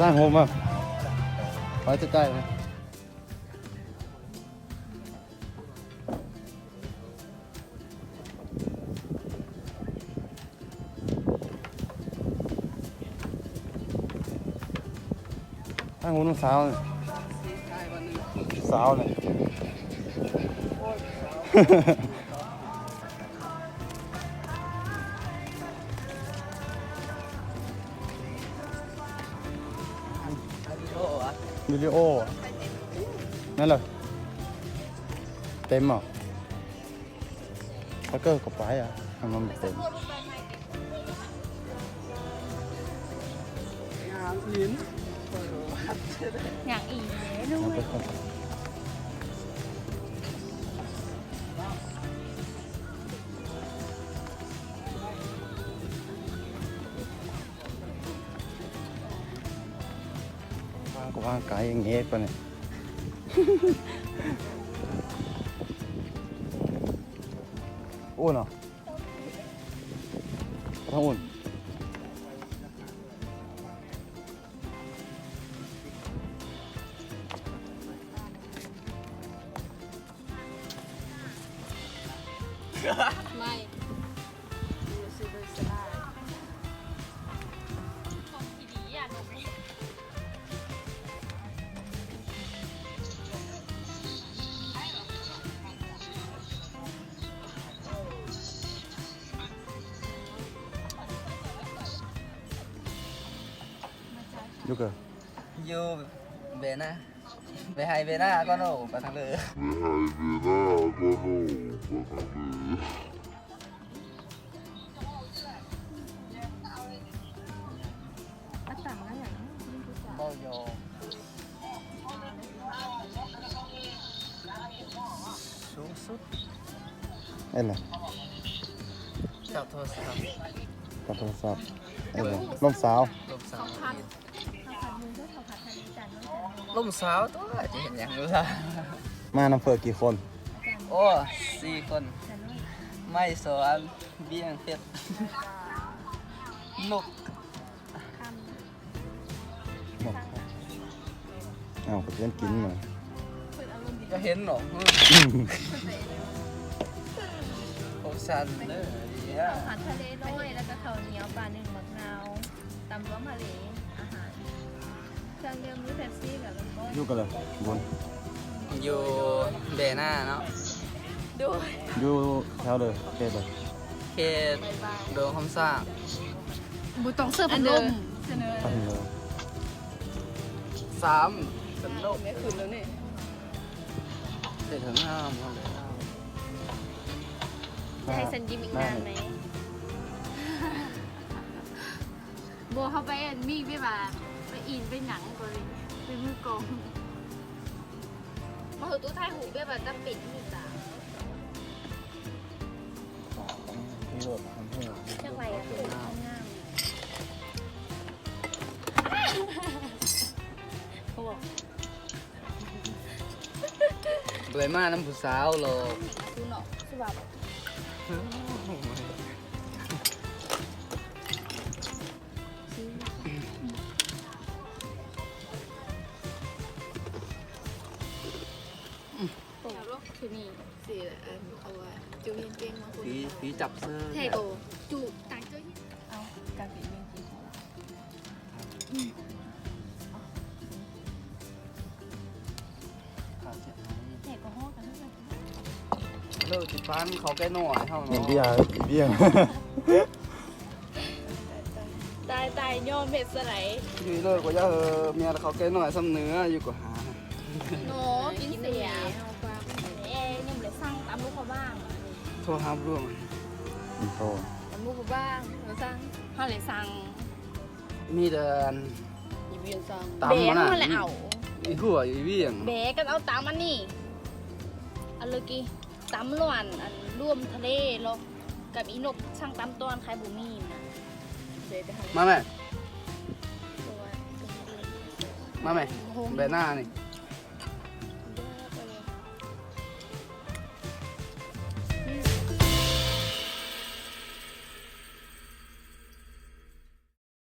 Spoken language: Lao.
ຕັ້ງໂຮມມາ ໄວ້ໃກ້ໆເລີຍ. ທາງຫົວໜຸ່ມສາວນີ້ ສາວນີ້ ວິດີໂອຫວາ? ແມ່ນເລີຍ ເຕັມບໍ່? ປາເກີກະໄປອະ ໃຫ້ມັນເຕັມ. ຫຍັງອີກເດ້ລູກ? ວາງກະວາງໄກແງກປານນີ້. ໂອ້ເນາະ ທາງໂອ້ນ. ຢູ່ເກີ ຢູ່ເບນາ ໄປໄຮ່ເບນາກ່ອນໂອ ໄປທາງເດີ ໄປໄຮ່ເບນາກ່ອນໂອ ໄປທາງເດີ. ເວົ້າຢອກ ສູງສຸດ ເຫັນລະ ຈັບໂທລະສັບ ຈັບໂທລະສັບ ເຫັນລະ ລົມສາວ ລົມສາວ ລົມສາວຕົວະ ຈະເຮັດຫຍັງລະ? ມານຳເຟີກກີ່ຄົນ? ໂອ້ ສີ່ຄົນ ໄມສອນ ບຽງເພັດ ນົກ ນົກ ອ້າວ ເພິ່ນກິນນະ ກະເຫັນເນາະ ໂອຊັນເດີ ເຂົ້າຜັດທະເລນ້ອຍ ແລ້ວກະເຂົ້າໜຽວ ປາໜຶ້ງ ໝາກນາວ ຕຳລວມທະເລ ອາຫານ ເຄື່ອງດື່ມມີເປັບຊີກັບນ້ຳຮ້ອນ ຢູ່ກັນເລີຍ ບຸນ ຢູ່ເບນາເນາະ ໂດຍ ຢູ່ແຖວເດີ ເຂດເດີ ເຂດດົງຄຳຊ້າງ ບໍ່ຕ້ອງເສີບພັດລົມ ອັນເດີ ສາມ ສະໜຸກ ໄດ້ຂຶ້ນແລ້ວນີ້ ເຮັດໃຫ້ງາມ ຈະໃຫ້ສັນຍິ້ມອີກນານໄໝ? ບໍ່ ເຮົາໄປອັນມີແບບວ່າ ໄປອີນໄປຫຍັງກໍເລີຍ ເປັນມືກ້ອງ ມາເຮົາຕູ້ຖ່າຍຮູບແບບວ່າຈຳເປັນຢູ່ຈ້າ ຈັກໄວອະ ງາມ ເຂົາບອກ ບໍ່ໄດ້ມານຳຜູ້ສາວຫຼອກ ຊູເນາະ ຄືວ່າ ຄືນີ້ ຊິອັນ ເອົາວ່າ ຈູຮຽນເກັ່ງມາຄຸຍ ຜີຈັບເຊີ ແທ້ກໍ ຈູຕ່າງເຈີ ເອົາ ການເປັນເລື່ອງຈິງຂອງລາວ ແທ້ກໍຮອດກັນ ເລີກຊິປານເຂົາແກ່ນ້ອຍເຮົາເນາະ ເບຍ ເບຍ ຕາຍ ຕາຍ ຍອມເຮັດຊະໃດ ຢູ່ເລີກວ່າຢ່າເຮີ ເມຍເຂົາແກ່ນ້ອຍຊ່ຳເໜືອຢູ່ກໍຫາ ເນາະ ກິນເສຍ ເອ ຍັງບໍ່ໄດ້ສັ່ງຕຳລູກເຂົາບ້າງ ໂທຫາລູກ ໂທຕຳລູກເຂົາບ້າງ ເຮົາສັ່ງ ເຮົາເລີຍສັ່ງ ມີແຕ່ອັນ ອີວຽງສັ່ງ ຕຳ ແບ ຫັ້ນນະ ຫັ້ນແຫຼະເອົາ ອີຫົວ ອີວຽງ ແບກໍເອົາຕຳອັນນີ້ ອັນເລີກີ ຕຳລວນ ອັນລວມທະເລ ລອກກັບອີນົກ ສັ່ງຕຳຕອນຂາຍບໍ່ມີນະ ມາແມ່ ມາແມ່ ແບໜ້ານີ້